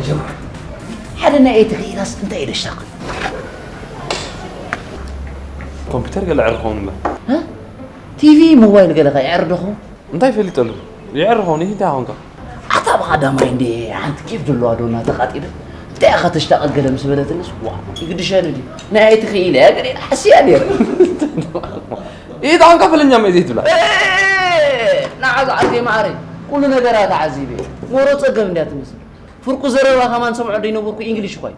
ጀማል፣ ሓደ ናይ ኣይቲ ክኢላስ እንታይ እዩ ደሽታቕ? ኮምፒውተር ገለ ዕርኸውን እምበር። ቲቪ ሞባይል ገለ ከይዕር ዶኹም? እንታይ ፈሊጠሉ? ይዕርኸውን ይህ እንታይ ኾንካ? ኣታ ብቐዳማይ እንዴ ሓንቲ ኬፍ ዘለዋ ዶ እናተቓጢለ እንታይ ኢኻ ተሽታቐል ገለ ምስ በለትንስ ዋ ይግድሸኒ ድዩ ናይ ኣይቲ ክኢለ እያ ገለ ኢላ ሓስያ ነይረ። ይህ ጣንካ ፈለኛ መይ ዘይትብላ። ንዓ ዝዓርከይ ማዕረይ ኩሉ ነገራ ተዓዚበ ሞሮ ጸገም እንድያ ትመስል። ፍርቁ ዘረባ ከማን ሰምዖ ደይነበርኩ ኢንግሊሽ እኳ እዩ።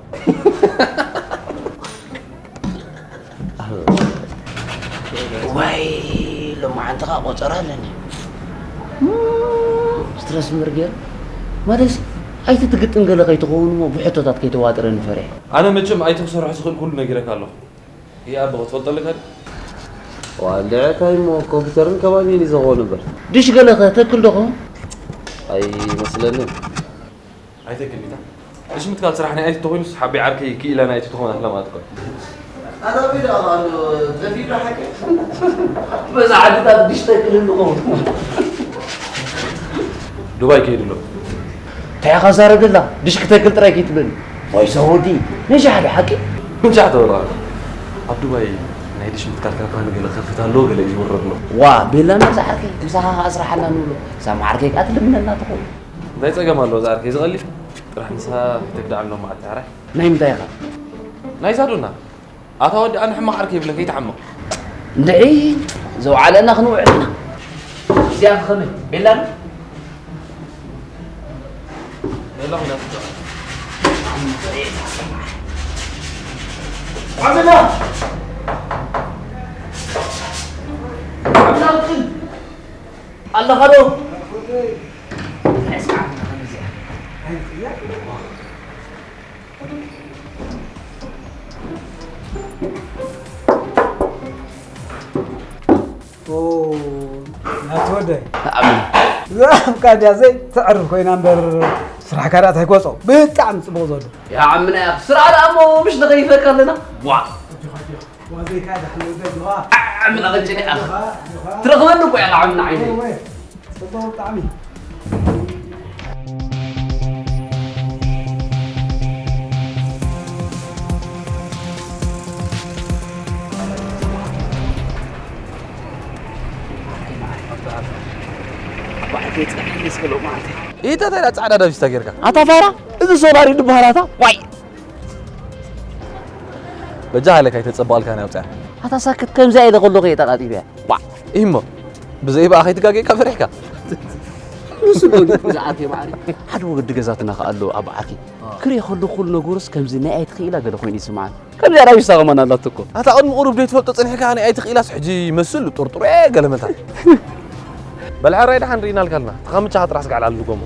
ዋይ ሎማዓንቲ ኸዓ ቆጸራ ኣለኒ። ስትረስ ምርገር ማለትሲ ኣይትትግጥም ገለ ከይትኸውን እሞ ብሕቶታት ከይተዋጥረኒ ፈሪሐ። ኣነ መቸም ኣይተ ክሰርሖ ዝኽእል ኩሉ ነጊረካ ኣለኹ። ይኣቢ ክትፈልጦ ኣለካ ድዩ? ዋልዕታይ እሞ ኮምፒውተርን ከባቢን እዩ ዝኸውን እምበር። ድሽ ገለ ከተክል ዶ ኸውን? ኣይመስለንን። ኣይተክል ኢታ። እሺ ምትካል ስራሕ ናይ ኣይቲ ተኾይኑስ ሓቢ ዓርከይ ክኢላ ናይ ኣይቲ ትኾን ኣላ ማለት እኮ። ኣራቢ ደኣ ኣሎ ዘፊዶ ሓቂ። በዛ ዓድታት ድሽ ተክል እንኸውን። ዱባይ ከይድ ኣሎ። እንታይ ኢኻ ዛረብ ደላ ድሽ ክተክል ጥራይ ከይትብለኒ። ወይ ሰወዲ ነዚ ሓደ ሓቂ። ምንጫዕ ተበላ። ኣብ ዱባይ ናይ ድሽ ምትካል ካምፓኒ ገለ ከፍት ኣሎ ገለ እዩ ዝወረድ ኣሎ። ዋ ቤላ መዛ ዓርከይ ምሳኻ ከኣ ስራሓና ንብሎ። ሳማ ዓርከይ ከኣ ትልምነና ትኸውን። እንታይ ጸገም ኣለዎ እዛ ዓርከይ ዝቐሊል ጥራሕ ንስኻ ተግዳዕ ኣሎ ማዓት ዓራሕ ናይ ምንታይ ኢኻ ናይዛ ዶና ኣታ ወዲ ኣነ ሕማቕ ዓርከይ ይብለካ ይትዓመቕ እንድዒ ዘውዓለና ክንውዕል ኢና እዚኣ ብኸመይ ቤላ ዶ ሜላ ኹናት ትጫወት ዓብላ ዓብላ ውጥን ኣለኻ ዶ ናቲ ወደይ እዛ ኣፍቃድያ ዘይ ተዕርፍ ኮይና እምበር ስራሕካ ዳኣ እንታይ ጎጾ ብጣዕሚ ጽቡቕ ዘሎ። ያ ዓምና ያ ስራሕ ደኣ እሞ ምሽ ንኸይፈካ ኣለና ዋ ዋዘይካ ዳሕሎ ገዝዋ ዓምና ቐጭን ኢኻ ትረኽበኒ እኮ ኢኻ ዓምና ዓይነይ። ጽቡቕ ብጣዕሚ። ባዕተይ ጸኒሕኒ እስከ ሎማዓንቲ። ኢተ እንታይ ዳኣ ጻዕዳ ዳቢስታ ጌርካ? ኣታ ፋራ እዚ ሶላር እዩ ድበሃል ኣታ ዋይ። በጃ ሃይለ ካይተጸበኣልካ ናይ ኣውጽያ። ኣታ ሳክት ከምዚኣ ኢለ ከለኹ እየ ተቓጢበያ። ዋዕ። ኢሞ ብዘይ ብኣ ከይትጋገካ ፈሪሕካ። ንሱ ዶ ዝዓርኪ ባዕሪ ሓደ ወዲ ገዛትና ከኣ ኣሎ ኣብ ዓርኪ ክርኢ ከሎ ኩሉ ነገሩስ ከምዚ ናይ ኣይትኽኢላ ገለ ኮይኑ ይስምዓኒ። ከምዚኣ ራቢሳ ከማን ኣላቶ እኮ። ኣታ ቅድሚ ቁሩብ ደይትፈልጦ ጸኒሕካ ናይ ኣይትኽኢላስ ሕጂ ይመስል ጥርጥሩ እየ ገለ መታ። በል ሕራይ ደሓን ርኢናልካ ኣለና። ተኻምቻኻ ጥራሕ ስጋዕ ላሉ ጎሞ።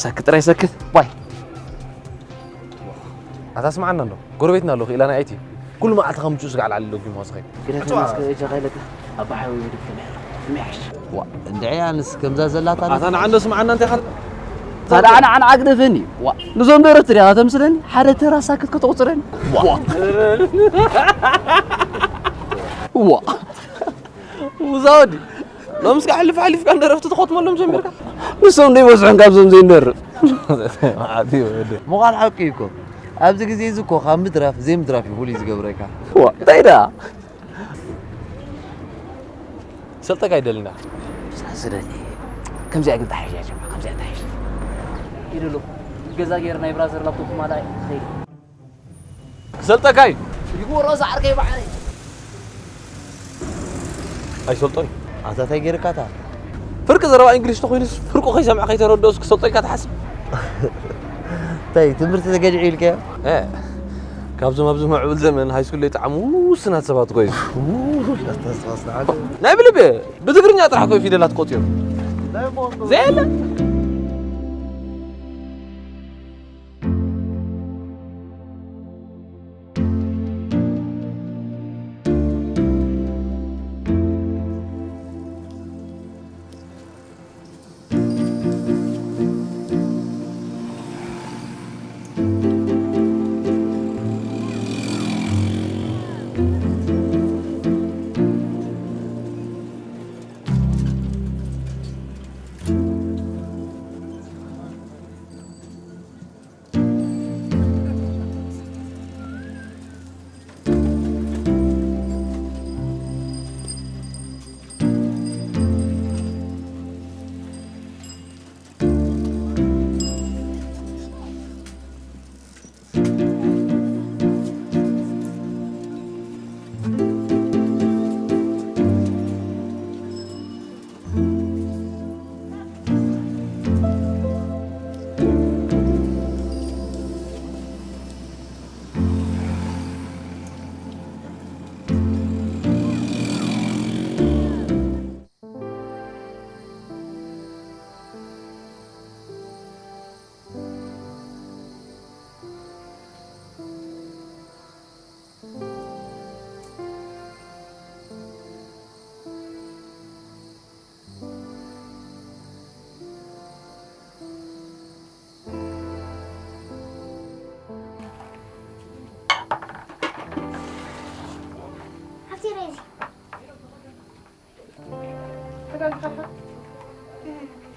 ሰክት ጥራይ ሰክት ዋይ። ኣታ ስምዓና እንዶ ጎረቤትና ኣሎ ክኢላ ናይ ኣይቲ ኩሉ መዓልቲ ከም ጁስ ጋዓል ኣሎ ጊሞ ዝኸይ ግደፈኒ እስከ እጃኻ ኢለካ ኣባ ሓወይ ወድፍኒ ኣለኹ ምያሽ ዋ እንድዒ ኣንስ ከምዛ ዘላታ ኣታ ንዓ እንዶ ስምዓና እንታይ ኻል ታዲያ ንዓን ዓግደፈኒ ዋ ንዞም ደረፍቲ ዲኻ ተምስለኒ ሓደ ተራ ሳክት ከተቑፅረኒ ዋ ዋ ውዛ ወዲ ሎምስ ከዓ ሕልፍ ሓሊፍካ ንደረፍቲ ትኸትመሎም ጀሚርካ ንሶም ደይበዝሑን ካብዞም ዘይንደርፍ ምዃን ሓቂ እዩ እኮ ኣብዚ ግዜ እዚ እኮ ካብ ምድራፍ ዘይምድራፍ እዩ ፍሉይ ዝገብረካ እንታይ ደኣ ሰልጠካ ይደልና ስደኒ ከምዚኣ ግን ተሓይሽ ጀማ ከምዚኣ ተሓይሽ ኢሉ ገዛ ገይር ናይ ብራዘር ላፕቶፕ ማላ ትኸይድ ክሰልጠካ እዩ። ይግበሮ ዛዕርከይ ባዕለይ። ኣይሰልጦን እዩ። ኣታ እንታይ ገይርካ እታ? ፍርቂ ዘረባ እንግሊሽ ተኾይኑስ ፍርቁ ከይሰምዐ ከይተረድኦስ ክሰልጦ ኢልካ ትሓስብ? እንታይ ትምህርቲ ተገዲዑ ኢልካዮ? እ፣ ካብዞም ኣብዚ ምዕቡል ዘመን ሃይስኩል ዘይጠዓሙ ውሱናት ሰባት እኮ እዩ። ውይ፣ ኣስተሳስባ ኣስተዓገ። ናይ ብልቢ ብትግርኛ ጥራሕ እኮ እዩ ፊደላት ቆፂሩ። ናይ ሞንጎ። ዘየለ።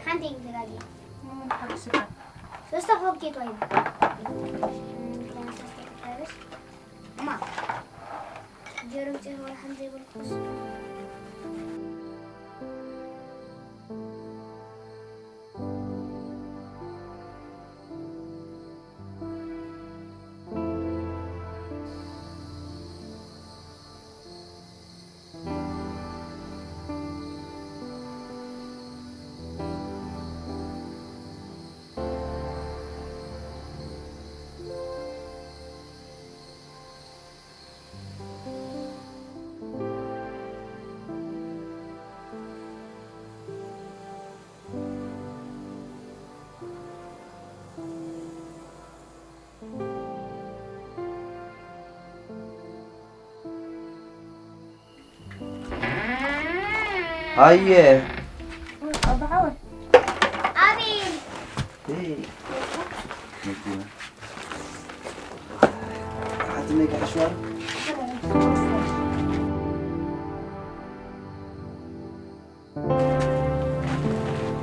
ሓንቲ ተጋጊ። ሶስተ ፎኬት ወይ። ክልተ ሶስተ ክልተ። እማ፣ ጀርም ጭር ወላ ሓንቲ ዘይበልኩስ። ሃየ ኣባሓወይ ኣቤል እይ፣ መኪና። ሓትነይ ክሕሽዋ።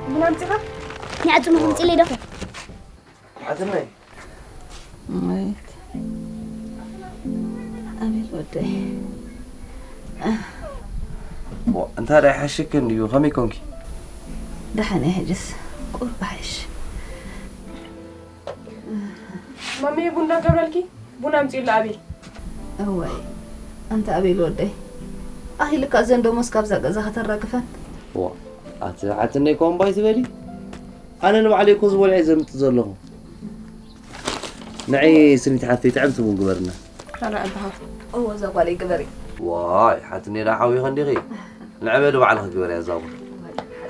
ቡና ኣምፂኻ? ንዓፅሙ ክምፅእ ኢለ ዶ ሓትነይ ማለት ኣቤል ወደይ እንታይ ደኣ ይሓሽክ እንድዩ? ከመይ ኮንኪ? ደሓን እየ ሕጅስ ቁርብ ሓይሽ ማመየ ቡና ገብረልኪ ቡና ኣምፅኡ ኣሎ ኣቤል እዋይ ኣንታ ኣቤል ወደይ ኣኺልካ እዘን ደሞስ ካብዛ ገዛ ከተራግፈን ዋ ኣቲ ሓትነይ ኮምባይ ትበሊ ኣነ ንባዕለይ እኮ ዝበልዐ ዘምጥ ዘለኹ ንዒ ስኒት ሓፍተይ ጥዕምቲ ቡን ግበርና ካልእ ኣባኻ እዎ እዛ ጓለይ ግበሪ ዋይ ሓትነይ ዳ ሓዊኸ እንዲኺ ንዕበ ንባዕልኺ ግበርያ እዛ ቡን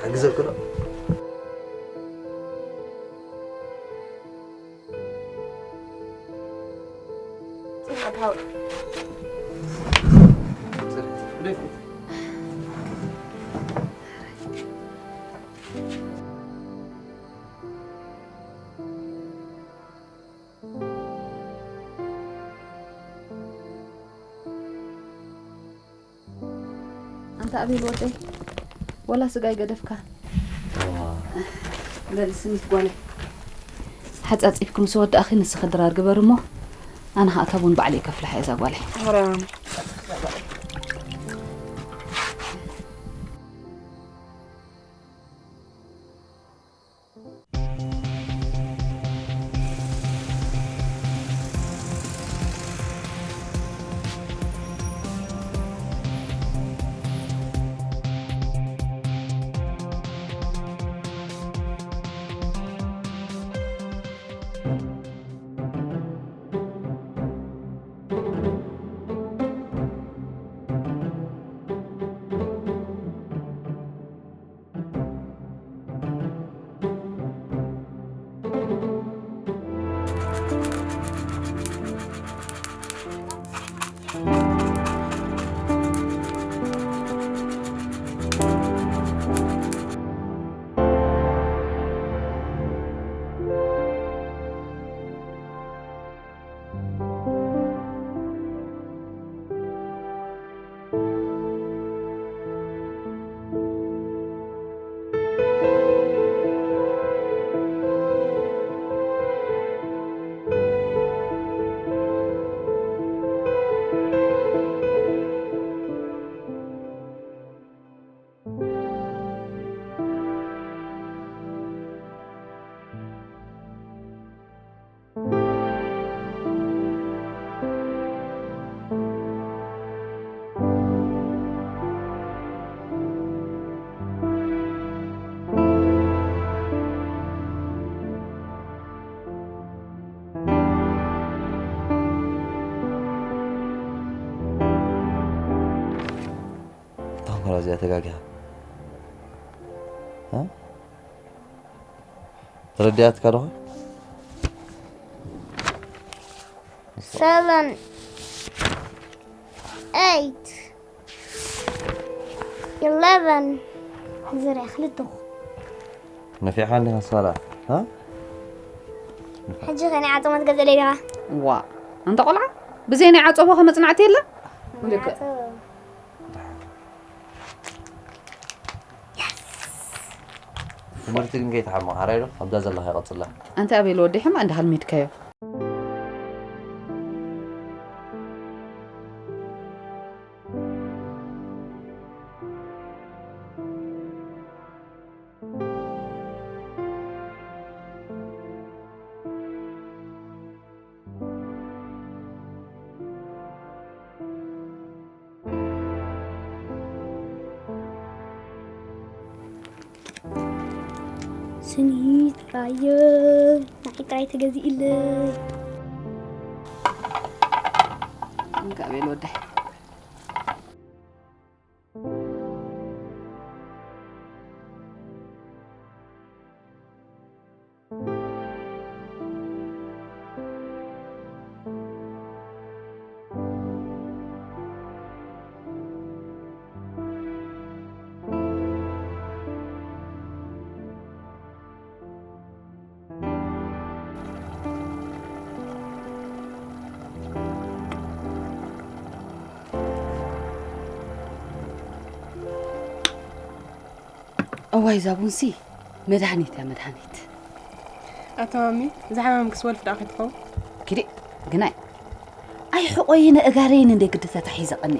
ሓግዘኪ ዶ ኣንታ ኣቤል ወደይ ወላ ስጋይ ገደፍካ በል ስኒት ጓለይ ሓፃፂፍኪ ምስ ወዳእኺ ንስኺ ድራር ግበር እሞ ኣነ ከዓ እታ ቡን ባዕለይ ከፍልሓ እየ እዛ ጓለይ ታንኮራ እዚኣ ተጋጊኻ ተረዲኣትካ ዶ ሰቨን ኤይት ኢለቨን ዝርያ ክልተኹ ነፊሓ እንዲኻ ሳራ ሕጂ ከ ናይ ዓፀሞት ገዘለይ ዲኻ ዋ ኣንታ ቆልዓ ብዘይ ናይ ዓፀቦ ከመፅናዕቲ የለ ንዓፀቦ። ትምህርቲ ግን ከይተሓመቕ ሓራይ ዶ ኣብዛ ዘለኻ ይቐጽላ። ኣንተ ኣቤል ወዲ ሕማቕ እንዳ ሃልሚድካዮ። ስኒ ጥራየ ንዓይ ጥራይ ተገዚእለይ። እንካ ቤል ወዳይ። እዋይ እዛ ቡንሲ መድሃኒት እያ መድሃኒት። ኣታ ማሚ፣ እዛ ሓማም ክስ ወልፊ ደኣ ከይትኸውን? ኪዲ ግናይ ኣይሕቆይነ እጋረይን እንደ ግዲ ተታሒዘ ቀኒ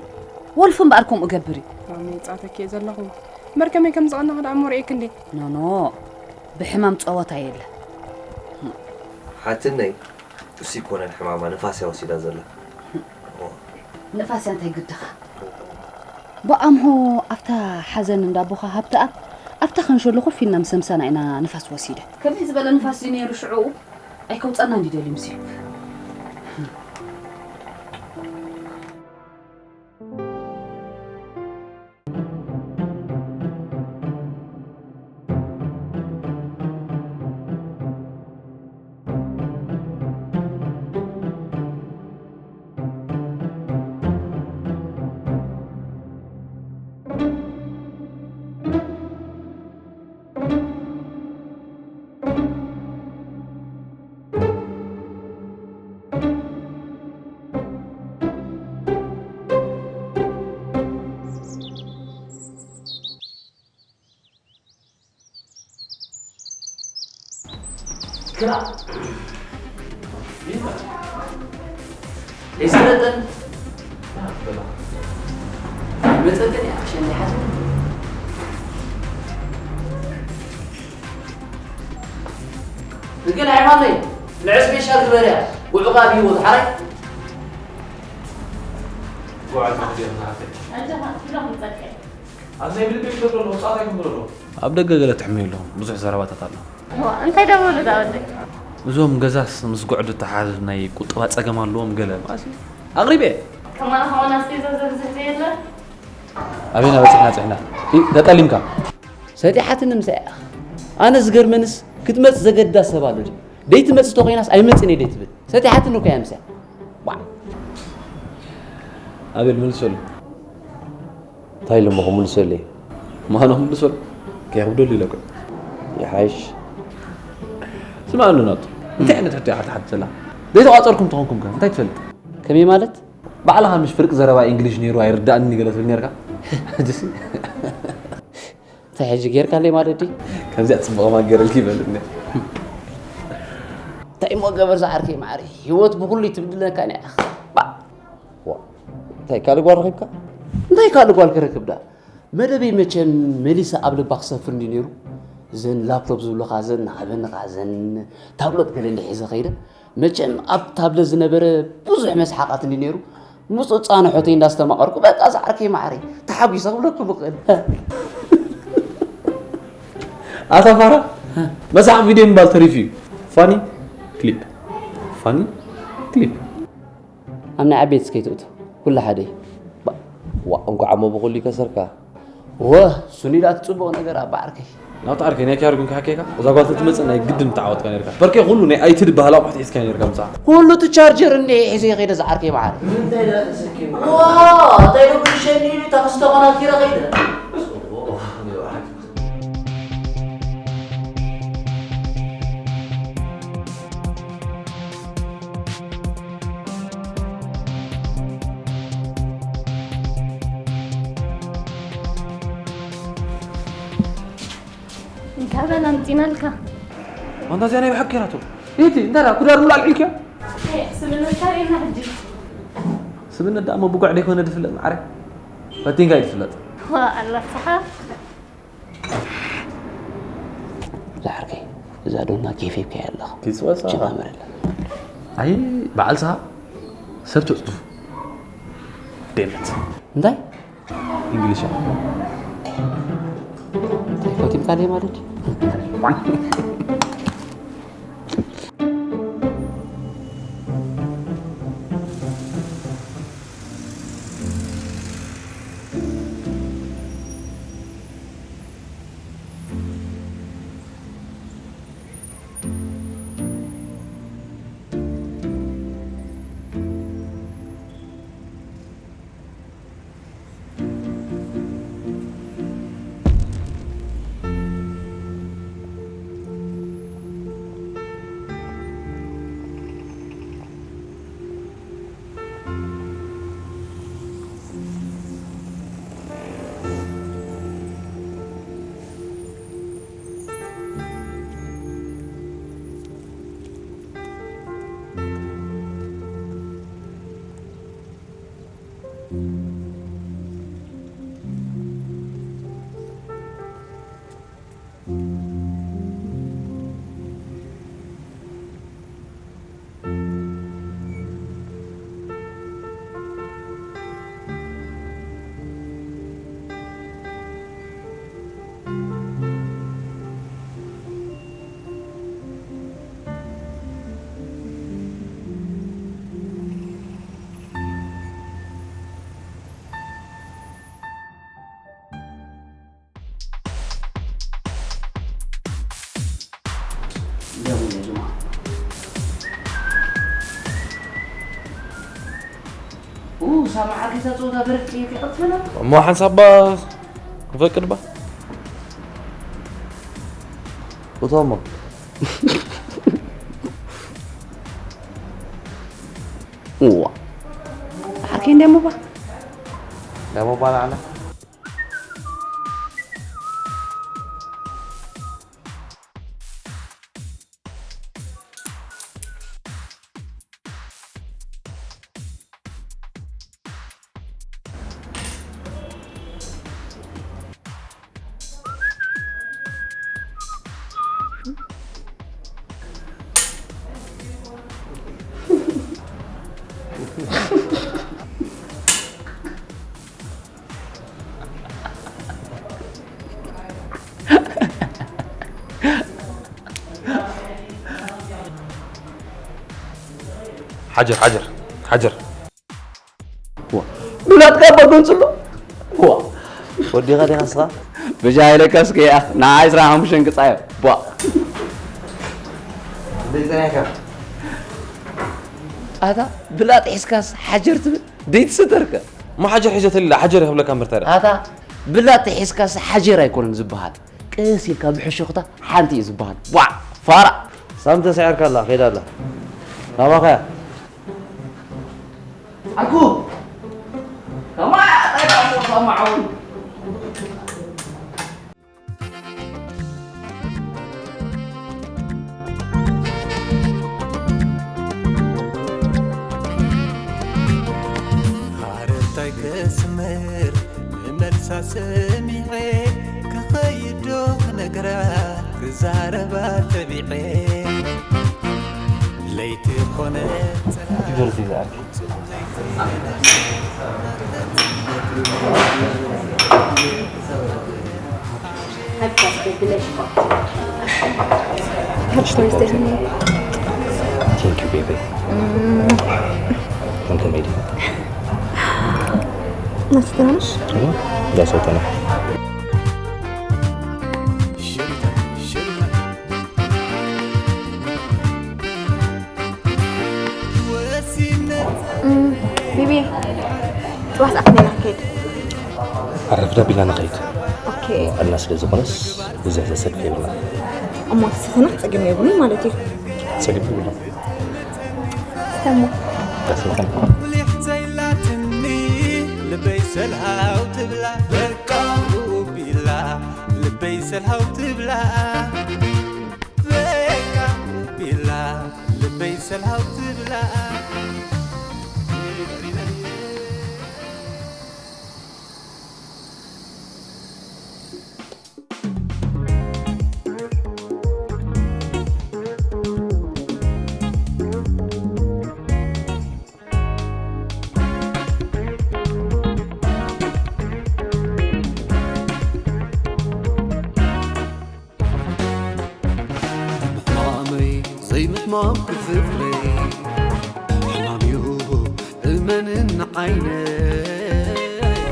ወልፊ እምበኣር ከምኡ ገብር እዩ። ማሚ ጻተኪ ዘለኹ መርከመይ ከም ዝቐናኹ ደኣ እሞ ርእየክ እንዴ? ኖኖ ብሕማም ጸወታ የለ። ሓትነይ እሱ ይኮነን ሕማማ ንፋስ እያ ወሲዳ ዘላ። ንፋስ እንታይ ግድኻ? ብኣምሆ ኣብታ ሓዘን እንዳ ኣቦኻ ሃብተኣብ ኣብታ ከንሸሎ ኮፍ ኢልና ምስ ኣምሳና ኢና ንፋስ ወሲደ። ከመይ ዝበለ ንፋስ ድዩ ነይሩ ሽዑ? ኣይከውፀና እንዲ ደልዩ ምስዩ። ክራ ይዘረጠን መጠንቀን ኣክሽን ይሓዝ ንገል ሃይማኖተይ ንዕስ ቤሻ ግበርያ ውዑቓ ብሂወት ሓራይ ጉዓዝ መኽዲር ዝሓፈ ኣጃኻ ትብሎም ንጸቀ ኣብ ናይ ብልቢ ይፈጥሮ ኣለኹ ጻታ ይክምብር ኣለኹ ኣብ ደገ ገለ ትሕመዩ ኣለኹም ብዙሕ ዘረባታት ኣሎ እንታይ ደበሉ ዳወደ እዞም ገዛስ ምስ ጉዕዱ ተሓዝ ናይ ቁጠባ ጸገም ኣለዎም ገለ ማሲ ኣቕሪበ ከማና ከማና ኣስቤዛ ዘብዝሕ ዘየለ ኣበይና በጽሕና ጽሕና ተጠሊምካ ሰጢሓትኒ ምሳይ ኣነ ዝገርመንስ ክትመጽ ዘገዳ ሰብ ኣሎ ደይ ትመጽ ተኮይናስ ኣይመጽን እየ ደይ ትብል ሰጢሓትኒ እኮ እያ ምሳይ ኣቤል መልሰሉ እንታይ ኢሉ እሞ ክምልሰሉ እዩ? ምዃኑ ክምልሰሉ ከየኽብደሉ ኢለ እኮ ይሓይሽ ስምዓኒ ናቱ እንታይ ዓይነት ሕቶ እያ ሓትሓት ዘላ ዘይተቋፀርኩም ተኾንኩም ከ እንታይ ትፈልጥ ከመይ ማለት ባዕልኻ ምሽ ፍርቂ ዘረባ ኢንግሊሽ ነይሩ ኣይርዳእኒ ገለ ትብል ነርካ ሕጅሲ እንታይ ሕጂ ጌርካለይ ማለት ድዩ ከምዚኣ ፅቡቕ ማገረልኪ ይበልኒ እንታይ እሞ ገበር ዝዓርከይ ማዕሪ ህይወት ብኩሉ ትብድለካ ኒያ እንታይ ካልእ ጓል ረኺብካ እንታይ ካልእ ጓል ክረክብ ዳ መደበይ መቸም መሊሰ ኣብ ልባ ክሰፍር እንዲ ነይሩ ዘን ላፕቶፕ ዝብሉኻ ዘን ናበንኻ ዘን ታብሎት ገለ እንዲ ሒዘ ኸይደ መቸም ኣብ ታብለ ዝነበረ ብዙሕ መስሓቓት እንዲ ነይሩ ምፁ ፃንሖተይ እንዳስተማቐርኩ በቃ ዝዓርከይ ማዕረይ ተሓጒሰ ክብለኩም እኽእል ኣታ ፋራ መሳቕ ቪድዮ ምባል ተሪፉ እዩ ፋኒ ክሊፕ ፋኒ ክሊፕ ኣብ ናይ ዓበይቲ እስከይትእቱ ኩሉ ሓደ እዩ ዋ እንኳዕ እሞ ብኩሉ ይከሰርካ ወህ ሱኒዳ ትፅቡቕ ነገር ኣባ ዓርከይ ናብቲ ዓርከይ ናይ ኪያር ግን ክሓከካ እዛ ጓል ተትመፅእ ናይ ግድን ምተዓወትካ ነርካ በርከይ ኩሉ ናይ ኣይትድ ባህላዊ ኣቑሑት ሒዝካ ነርካ ምፃ ኩሉ እቲ ቻርጀር እንደ ሒዘ ከይደ ዝዓርከይ በዓል እንታይ ዳ ተሰኪሙ ዋ እንታይ ዶ ብልሸኒ ኢሉ ታክሲ ተቐናቲረ ከይደ ካበላ ኣምፂናልካ። ኣንታ እዚኣ ናይ ብሓቂ ራቶ እቲ እንታ ኩዳር ሙሉ ኣልዒልክያ። ስብነታ ሪና ሕጂ። ስብነት ደኣ መብጓዕ ደይኮነ ዝፍለጥ ማዕረ። ፈቲንካ እዩ ዝፍለጥ። ዋ ኣላ ሰሓ። ዛሕርከይ እዛ ዶና ኬፍ ሂብካያ ኣለኻ። ትፅወሳ ጀማመረላ። ኣይ በዓል ሰሓ ሰብ ተፅፉ። ደመት እንታይ እንግሊሽ እንታይ ኮቲምካ ለይ ማለት ሳማዓ ከይታ ፀወታ በረድ ቀይር ከይቐፅፈና። እሞ ሓንሳባ ክፈቅድ ባ እቶሞ እዋ ሓርከይ እንደሞ ባ ደሞ ባ ንዓና ሓጀር ሓጀር ሓጀር ብላጥካ እባ ጎንፅሎ ዋ ወዲኻ ዲኻ ንስኻ ብጃ ኢለካ እስከ ያ ንዓይ ዕስራን ሓሙሽተን ግፃዮ ቧ ዘይፀናሕካ ኣታ ብላጥ ሒዝካስ ሓጀር ትብል ደይትስተርከ እሞ ሓጀር ሒዘ ተሊላ ሓጀር ክብለካ እምበር ታዲያ ኣታ ብላጥ ሒዝካስ ሓጀር ኣይኮነን ዝበሃል ቅስ ኢልካ ብሕሾኽታ ሓንቲ እዩ ዝበሃል ቧዕ ፋራ ሳም ተሳዒርካ ኣላ ከይዳ ኣላ ናባኸያ ኣኩ ከማይ ኣጣይ ኣሞ ሰማዓውን ሓረታይ ከስምር ንመልሳ ሰሚዐ ክኸይድ ዶ ክነግራ ክዛረባ ተቢዐ ለይቲ ኮነ ዩኒቨርሲቲ ዝኣት Happy birthday, honey. Thank you, baby. Thank you, baby. Nasıl tanış? That's all. ቢቢ፣ ጽባሕ ሰዓት ኔና ክንከይድ። ኣረፍዳ ቢልና ንኸይድ ኦኬ። ቀልና ስለ ዝኾነስ ብዙሕ ዘሰልፍ የብልና እሞ ተሰተና ጸገም የብሉን ማለት እዩ። ጸገም የብልና ስተሞ ተስማዕና ብሊሕ ዘይላትኒ ልበይ ሰልሃው ትብላ በቃ ቢላ ልበይ ሰልሃው ትብላ በቃ ቢላ ልበይ ሰልሃው ትብላ። ሕማመይ ዘይምሕማም ክፍለይ ሕማም እዩ እመንን ዓይነይ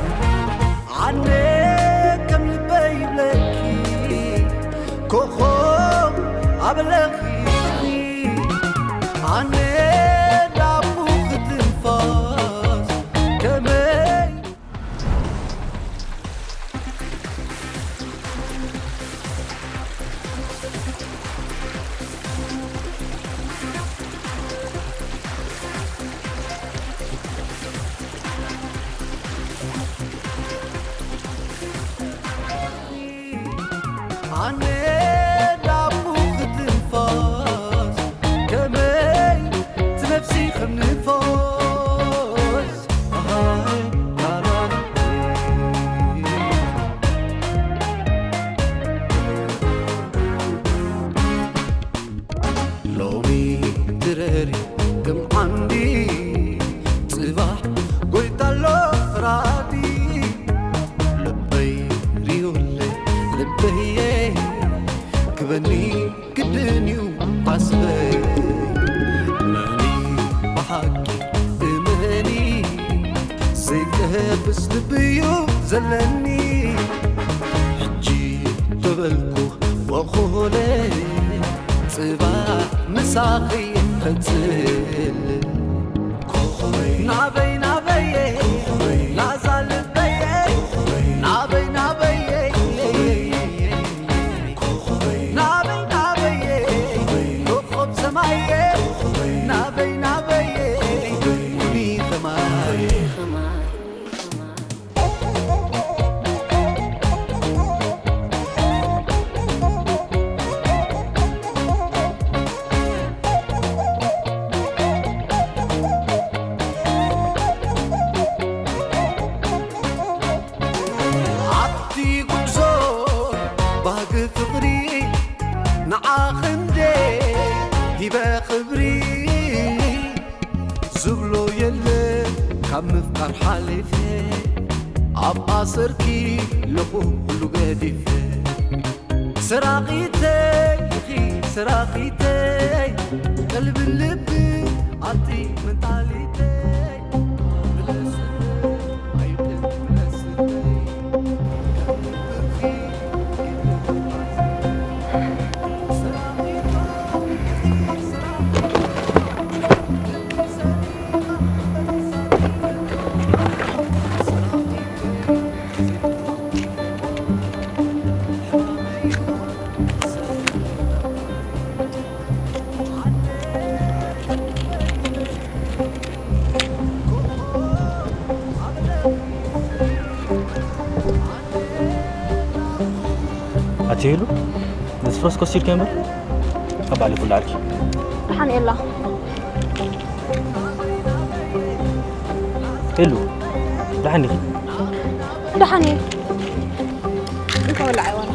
ኣነ ከም ልበይ ይብለኪ ኮኾብ ኣብ ለኺ ኣነ ዳቡ ክትንፋስ ከመይ ኣነ ዳቡ ክትንፋስ ከመይ ትነፍሲ ከም ንፋስ ኣሃይ ላላላ። ሎሚ ትረሪ ከም ዓንዲ ጽባሕ ጎይታ ኣሎ ፍራዲ ልበይ ሪኡለይ ልበየ ክበኒ ግድን እዩ ዓስበይ መኒ ብሓቂ እመኒ ዘይቀብስ ልቢ እዩ ዘለኒ ሕጂ ተበልኩ ወኹለ ጽባሕ ምሳኺ ፈጽል ናበይ ናበየ ላዛ ልበየ ናበይ ናበየ ናበይ ናበየ ኮኾብ ሰማየ ናበይ ናበየ ውዲ ኸማየ ኣብቲ ጉዕዞ ባህጊ ፍቕሪ ንዓኺ እንደ ሂበ ክብሪ ዝብሎ የለ ካብ ምፍቃር ሓሊፈ ኣብ ኣሰርኪ ለኹ ኩሉ ገዲፈ ስራቂተይ ኢኺ ስራቂተይ ቀልብን ልቢ ኣቲ መንጣሊተይ ኣቲ ሄሉ ነዚ ፍረስ ኮስቲልካ እምበር ኣባሊ ኩላ ኣልኪ ደሓን እየላ። ሄሉ ደሓን ዲኺ? ደሓን እየ። እንተ ወላዓይ ዋላ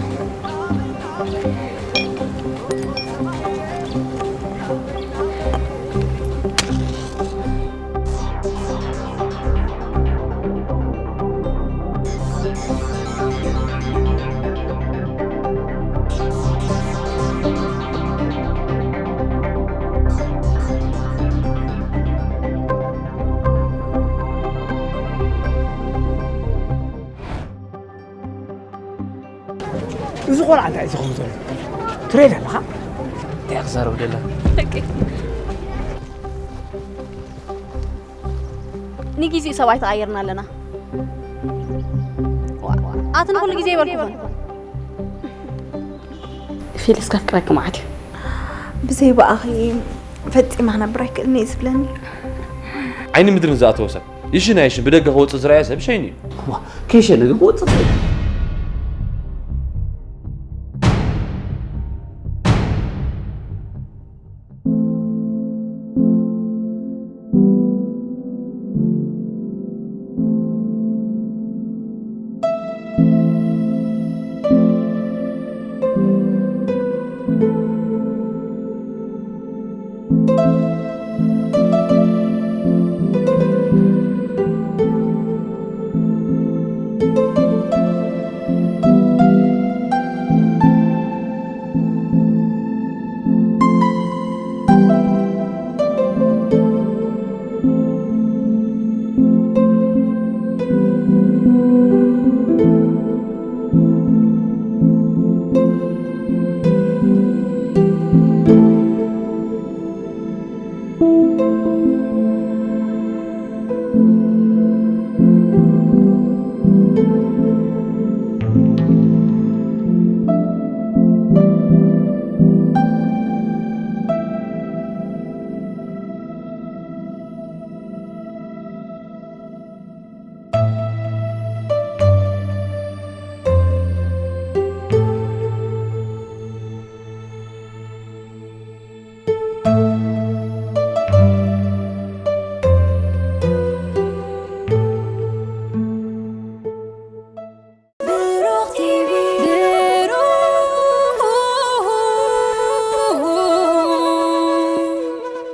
እዚ ቆልዓ እንታይ እዩ ዝኸውን ዘሎ? ትሬድ ኣለኻ? እንታይ ክዛረብ ደላ? ንጊዜኡ ሰብኣይ ተቐይርና ኣለና። ኣቲ ንኹሉ ግዜ ይበልኩኹን። ፊልስ ከፍቅረኪ መዓት እዩ። ብዘይ ብኣኺ ፈጺመ ክነብር ኣይክእልን እየ ዝብለኒ። ዓይኒ ምድርን ዝኣተወ ሰብ ይሽን ኣይሽን ብደገ ክወጽእ ዝረኣየ ሰብ ሸይኑ እዩ። ዋ፣ ከይሸነ ግን ክወጽእ ይኽእል።